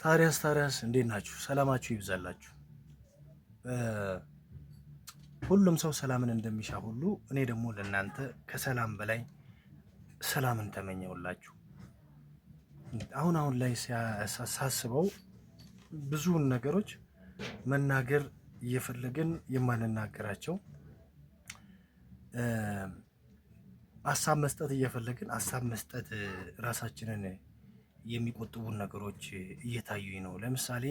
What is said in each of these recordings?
ታዲያስ ታዲያስ እንዴት ናችሁ? ሰላማችሁ ይብዛላችሁ። ሁሉም ሰው ሰላምን እንደሚሻ ሁሉ እኔ ደግሞ ለእናንተ ከሰላም በላይ ሰላምን ተመኘውላችሁ። አሁን አሁን ላይ ሳስበው ብዙውን ነገሮች መናገር እየፈለግን የማንናገራቸው፣ ሀሳብ መስጠት እየፈለግን ሀሳብ መስጠት ራሳችንን የሚቆጥቡን ነገሮች እየታዩኝ ነው። ለምሳሌ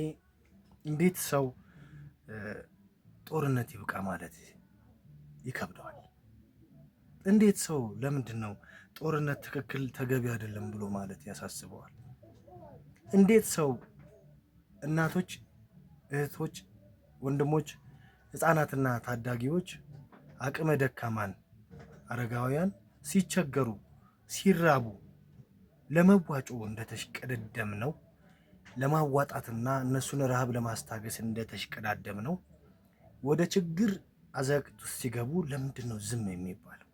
እንዴት ሰው ጦርነት ይብቃ ማለት ይከብደዋል? እንዴት ሰው ለምንድን ነው ጦርነት ትክክል ተገቢ አይደለም ብሎ ማለት ያሳስበዋል? እንዴት ሰው እናቶች፣ እህቶች፣ ወንድሞች፣ ህፃናትና ታዳጊዎች፣ አቅመ ደካማን፣ አረጋውያን ሲቸገሩ ሲራቡ ለመዋጮ እንደተሽቀደደም ነው፣ ለማዋጣትና እነሱን ረሃብ ለማስታገስ እንደተሽቀዳደም ነው። ወደ ችግር አዘቅት ውስጥ ሲገቡ ለምንድን ነው ዝም የሚባለው?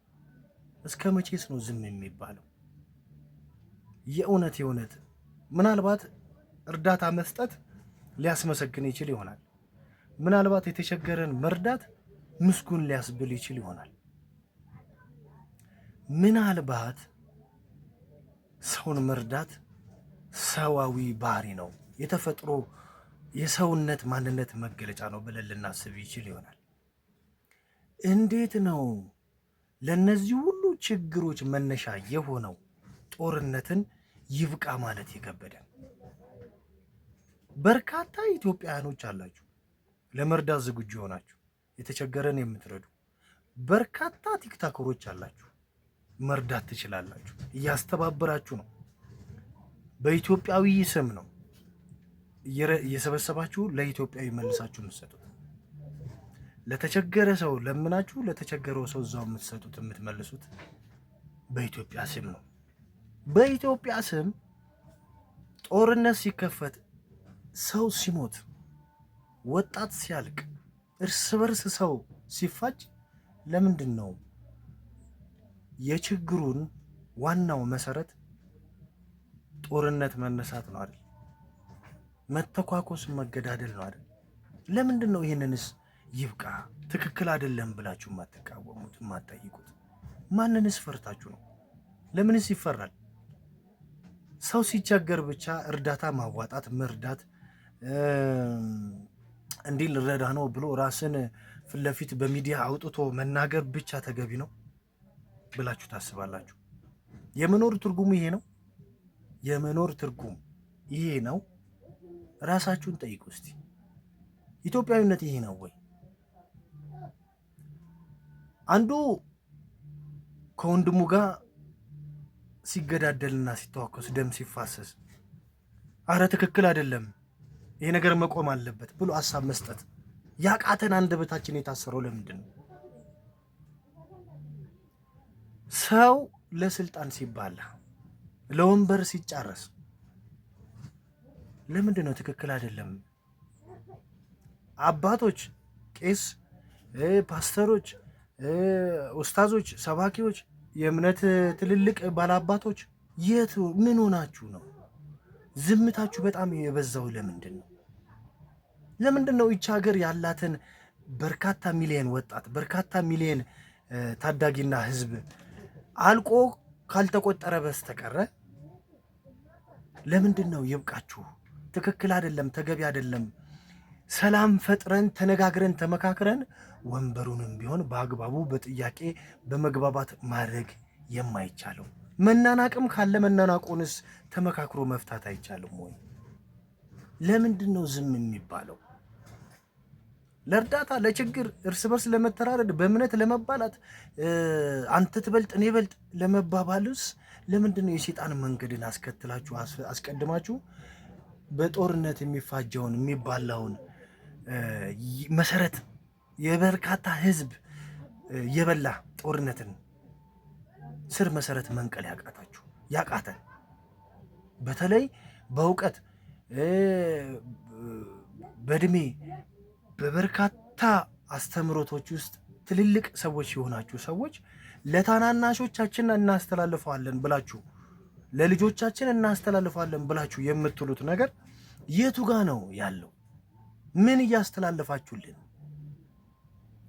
እስከ መቼስ ነው ዝም የሚባለው? የእውነት የእውነት ምናልባት እርዳታ መስጠት ሊያስመሰግን ይችል ይሆናል። ምናልባት የተቸገረን መርዳት ምስጉን ሊያስብል ይችል ይሆናል። ምናልባት ሰውን መርዳት ሰዋዊ ባህሪ ነው፣ የተፈጥሮ የሰውነት ማንነት መገለጫ ነው ብለን ልናስብ ይችል ይሆናል። እንዴት ነው ለእነዚህ ሁሉ ችግሮች መነሻ የሆነው ጦርነትን ይብቃ ማለት የከበደን? በርካታ ኢትዮጵያውያኖች አላችሁ፣ ለመርዳት ዝግጁ የሆናችሁ የተቸገረን የምትረዱ በርካታ ቲክታከሮች አላችሁ፣ መርዳት ትችላላችሁ። እያስተባበራችሁ ነው። በኢትዮጵያዊ ስም ነው እየሰበሰባችሁ ለኢትዮጵያዊ መልሳችሁ የምትሰጡት። ለተቸገረ ሰው ለምናችሁ ለተቸገረው ሰው እዛው የምትሰጡት የምትመልሱት በኢትዮጵያ ስም ነው። በኢትዮጵያ ስም ጦርነት ሲከፈት፣ ሰው ሲሞት፣ ወጣት ሲያልቅ፣ እርስ በርስ ሰው ሲፋጭ ለምንድን ነው የችግሩን ዋናው መሰረት ጦርነት መነሳት ነው አይደል? መተኳኮስ መገዳደል ነው አይደል? ለምንድን ነው ይህንንስ ይብቃ ትክክል አይደለም ብላችሁ የማትቃወሙት የማትጠይቁት? ማንንስ ፈርታችሁ ነው? ለምንስ ይፈራል? ሰው ሲቸገር ብቻ እርዳታ ማዋጣት መርዳት፣ እንዲህ ልረዳ ነው ብሎ ራስን ፊት ለፊት በሚዲያ አውጥቶ መናገር ብቻ ተገቢ ነው ብላችሁ ታስባላችሁ? የመኖር ትርጉሙ ይሄ ነው? የመኖር ትርጉም ይሄ ነው? ራሳችሁን ጠይቁ እስቲ። ኢትዮጵያዊነት ይሄ ነው ወይ? አንዱ ከወንድሙ ጋር ሲገዳደልና ሲተዋከስ ደም ሲፋሰስ፣ አረ ትክክል አይደለም ይሄ ነገር መቆም አለበት ብሎ ሀሳብ መስጠት ያቃተን አንደበታችን የታሰረው ለምንድን ነው? ሰው ለስልጣን ሲባላ ለወንበር ሲጫረስ ለምንድን ነው ትክክል አይደለም? አባቶች፣ ቄስ፣ ፓስተሮች፣ ኡስታዞች፣ ሰባኪዎች፣ የእምነት ትልልቅ ባላባቶች የት ምን ሆናችሁ ነው? ዝምታችሁ በጣም የበዛው ለምንድን ነው? ለምንድን ነው ይቺ ሀገር ያላትን በርካታ ሚሊየን ወጣት፣ በርካታ ሚሊየን ታዳጊና ህዝብ አልቆ ካልተቆጠረ በስተቀረ ለምንድን ነው ይብቃችሁ፣ ትክክል አይደለም፣ ተገቢ አይደለም፣ ሰላም ፈጥረን ተነጋግረን ተመካክረን ወንበሩንም ቢሆን በአግባቡ በጥያቄ በመግባባት ማድረግ የማይቻለው? መናናቅም ካለ መናናቁንስ ተመካክሮ መፍታት አይቻልም ወይ? ለምንድን ነው ዝም የሚባለው? ለእርዳታ ለችግር እርስ በርስ ለመተራረድ በእምነት ለመባላት አንተ ትበልጥ እኔ በልጥ ለመባባልስ ለምንድን ነው የሴጣን መንገድን አስከትላችሁ አስቀድማችሁ በጦርነት የሚፋጀውን የሚባላውን መሰረት የበርካታ ህዝብ የበላ ጦርነትን ስር መሰረት መንቀል ያቃታችሁ ያቃተን፣ በተለይ በእውቀት በእድሜ በበርካታ አስተምህሮቶች ውስጥ ትልልቅ ሰዎች የሆናችሁ ሰዎች ለታናናሾቻችን እናስተላልፈዋለን ብላችሁ ለልጆቻችን እናስተላልፋለን ብላችሁ የምትሉት ነገር የቱ ጋ ነው ያለው? ምን እያስተላለፋችሁልን?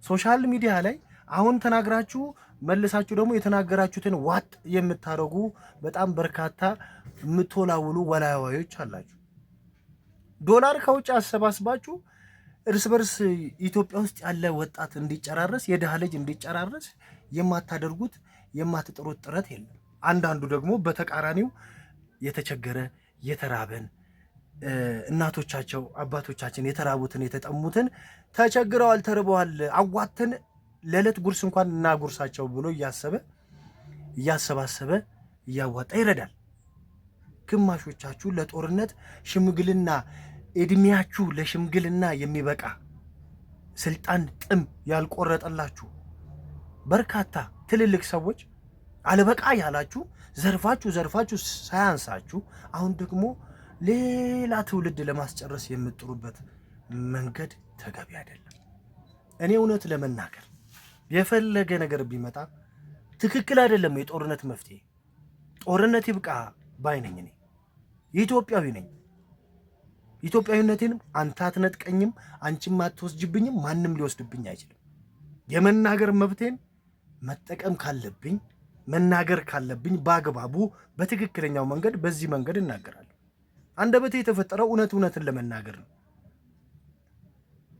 Social media ላይ አሁን ተናግራችሁ መልሳችሁ ደግሞ የተናገራችሁትን ዋጥ የምታደርጉ በጣም በርካታ የምትወላውሉ ወላዋዮች አላችሁ። ዶላር ከውጭ አሰባስባችሁ እርስ በርስ ኢትዮጵያ ውስጥ ያለ ወጣት እንዲጨራረስ፣ የድሃ ልጅ እንዲጨራረስ የማታደርጉት የማትጥሩት ጥረት የለም። አንዳንዱ ደግሞ በተቃራኒው የተቸገረ የተራበን እናቶቻቸው አባቶቻችን የተራቡትን የተጠሙትን ተቸግረዋል፣ ተርበዋል፣ አዋተን ለዕለት ጉርስ እንኳን እናጉርሳቸው ብሎ እያሰበ እያሰባሰበ እያዋጣ ይረዳል። ግማሾቻችሁ ለጦርነት ሽምግልና እድሜያችሁ ለሽምግልና የሚበቃ ስልጣን ጥም ያልቆረጠላችሁ በርካታ ትልልቅ ሰዎች አልበቃ ያላችሁ ዘርፋችሁ ዘርፋችሁ ሳያንሳችሁ አሁን ደግሞ ሌላ ትውልድ ለማስጨረስ የምጥሩበት መንገድ ተገቢ አይደለም። እኔ እውነት ለመናገር የፈለገ ነገር ቢመጣ ትክክል አይደለም የጦርነት መፍትሄ። ጦርነት ይብቃ ባይ ነኝ። እኔ ኢትዮጵያዊ ነኝ። ኢትዮጵያዊነቴንም አንተ አትነጥቀኝም፣ አንቺም አትወስጅብኝም፣ ማንም ሊወስድብኝ አይችልም። የመናገር መብቴን መጠቀም ካለብኝ መናገር ካለብኝ በአግባቡ በትክክለኛው መንገድ በዚህ መንገድ እናገራለሁ። አንደበቴ የተፈጠረው እውነት እውነትን ለመናገር ነው።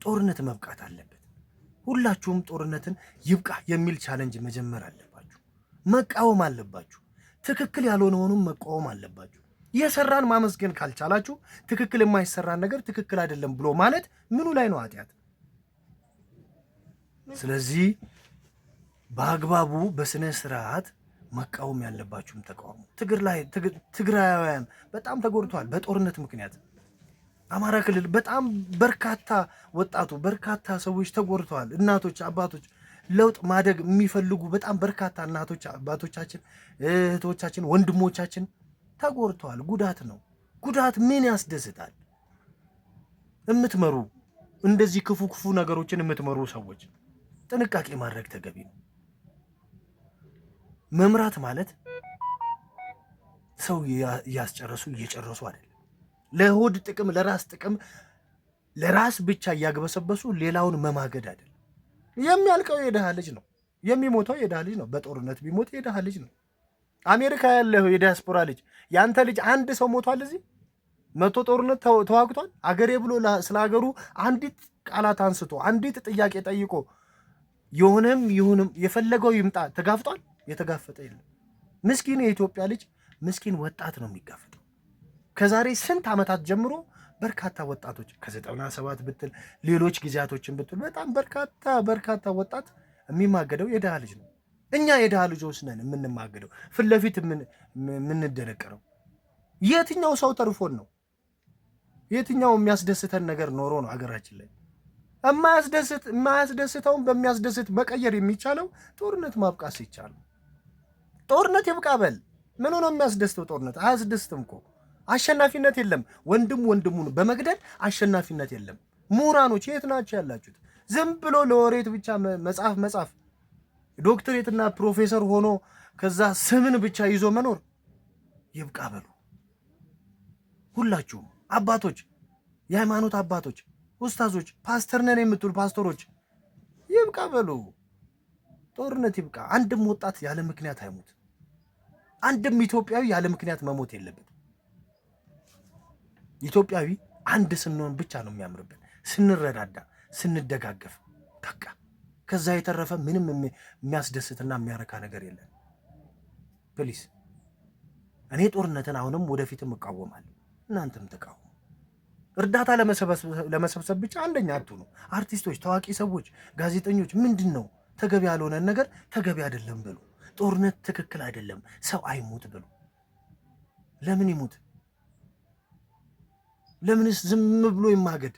ጦርነት መብቃት አለበት። ሁላችሁም ጦርነትን ይብቃ የሚል challenge መጀመር አለባችሁ። መቃወም አለባችሁ። ትክክል ያልሆነውንም መቃወም አለባችሁ። የሰራን ማመስገን ካልቻላችሁ ትክክል የማይሰራን ነገር ትክክል አይደለም ብሎ ማለት ምኑ ላይ ነው ኃጢአት? ስለዚህ በአግባቡ በስነ ስርዓት መቃወም ያለባችሁም ተቃወሙ። ትግራውያን በጣም ተጎድተዋል በጦርነት ምክንያት። አማራ ክልል በጣም በርካታ ወጣቱ በርካታ ሰዎች ተጎድተዋል። እናቶች፣ አባቶች ለውጥ ማደግ የሚፈልጉ በጣም በርካታ እናቶች፣ አባቶቻችን፣ እህቶቻችን፣ ወንድሞቻችን ተጎድተዋል። ጉዳት ነው። ጉዳት ምን ያስደስታል? የምትመሩ እንደዚህ ክፉ ክፉ ነገሮችን የምትመሩ ሰዎች ጥንቃቄ ማድረግ ተገቢ ነው። መምራት ማለት ሰው እያስጨረሱ እየጨረሱ አይደለም። ለሆድ ጥቅም፣ ለራስ ጥቅም፣ ለራስ ብቻ እያግበሰበሱ ሌላውን መማገድ አይደለም። የሚያልቀው የድሃ ልጅ ነው። የሚሞተው የድሃ ልጅ ነው። በጦርነት ቢሞት የድሃ ልጅ ነው። አሜሪካ ያለው የዲያስፖራ ልጅ ያንተ ልጅ አንድ ሰው ሞቷል። እዚህ መቶ ጦርነት ተዋግቷል። አገሬ ብሎ ስለ ሀገሩ አንዲት ቃላት አንስቶ አንዲት ጥያቄ ጠይቆ የሆነም ይሁንም የፈለገው ይምጣ ተጋፍጧል። የተጋፈጠ የለም። ምስኪን የኢትዮጵያ ልጅ ምስኪን ወጣት ነው የሚጋፈጠው። ከዛሬ ስንት ዓመታት ጀምሮ በርካታ ወጣቶች ከ97 ብትል ሌሎች ጊዜያቶችን ብትል በጣም በርካታ በርካታ ወጣት የሚማገደው የድሃ ልጅ ነው። እኛ የድሃ ልጆች ነን የምንማገደው፣ ፊት ለፊት የምንደነቀረው። የትኛው ሰው ተርፎን ነው? የትኛው የሚያስደስተን ነገር ኖሮ ነው ሀገራችን ላይ የማያስደስተውን በሚያስደስት መቀየር የሚቻለው ጦርነት ማብቃት ሲቻል ጦርነት ይብቃ በል። ምን ሆኖ የሚያስደስተው ጦርነት? አያስደስትም እኮ አሸናፊነት የለም። ወንድም ወንድሙን በመግደል አሸናፊነት የለም። ምሁራኖች የት ናቸው ያላችሁት? ዝም ብሎ ለወሬት ብቻ መጻፍ መጻፍ፣ ዶክትሬትና ፕሮፌሰር ሆኖ ከዛ ስምን ብቻ ይዞ መኖር ይብቃ በሉ። ሁላችሁም አባቶች፣ የሃይማኖት አባቶች፣ ኡስታዞች፣ ፓስተር ነን የምትሉ ፓስተሮች ይብቃ በሉ። ጦርነት ይብቃ። አንድም ወጣት ያለ ምክንያት አይሙት። አንድም ኢትዮጵያዊ ያለ ምክንያት መሞት የለበትም። ኢትዮጵያዊ አንድ ስንሆን ብቻ ነው የሚያምርብን፣ ስንረዳዳ፣ ስንደጋገፍ። በቃ ከዛ የተረፈ ምንም የሚያስደስትና የሚያረካ ነገር የለም። Please እኔ ጦርነትን አሁንም ወደፊትም እቃወማለሁ፣ እናንተም ተቃወሙ። እርዳታ ለመሰብሰብ ብቻ አንደኛ አትሁኑ። አርቲስቶች፣ ታዋቂ ሰዎች፣ ጋዜጠኞች ምንድን ነው ተገቢ ያልሆነን ነገር ተገቢ አይደለም ብሉ። ጦርነት ትክክል አይደለም፣ ሰው አይሙት ብሉ። ለምን ይሙት? ለምንስ ዝም ብሎ ይማገድ?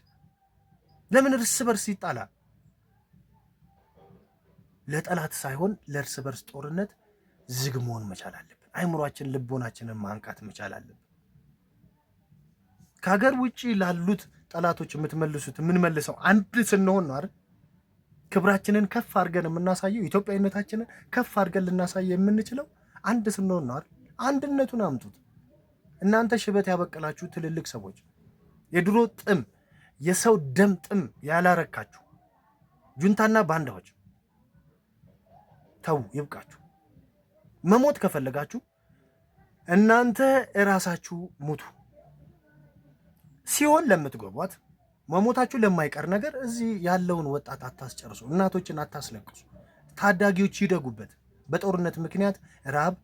ለምን እርስ በርስ ይጣላል? ለጠላት ሳይሆን ለእርስ በርስ ጦርነት ዝግ መሆን መቻል አለብን። አይምሯችን፣ ልቦናችንን ማንቃት መቻል አለብን። ከሀገር ውጭ ላሉት ጠላቶች የምትመልሱት የምንመልሰው አንድ ስንሆን ነው አይደል? ክብራችንን ከፍ አድርገን የምናሳየው ኢትዮጵያዊነታችንን ከፍ አድርገን ልናሳየው የምንችለው አንድ ስንሆን ነው አይደል? አንድነቱን አምጡት። እናንተ ሽበት ያበቀላችሁ ትልልቅ ሰዎች፣ የድሮ ጥም፣ የሰው ደም ጥም ያላረካችሁ ጁንታና ባንዳዎች ተዉ፣ ይብቃችሁ። መሞት ከፈለጋችሁ እናንተ እራሳችሁ ሙቱ። ሲሆን ለምትገቧት መሞታችሁ ለማይቀር ነገር እዚህ ያለውን ወጣት አታስጨርሱ፣ እናቶችን አታስለቅሱ። ታዳጊዎች ይደጉበት። በጦርነት ምክንያት ረሃብ፣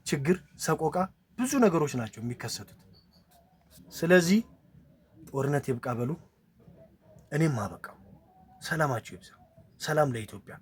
ችግር፣ ሰቆቃ ብዙ ነገሮች ናቸው የሚከሰቱት። ስለዚህ ጦርነት ይብቃ በሉ። እኔም አበቃው። ሰላማችሁ ይብዛ። ሰላም ለኢትዮጵያ።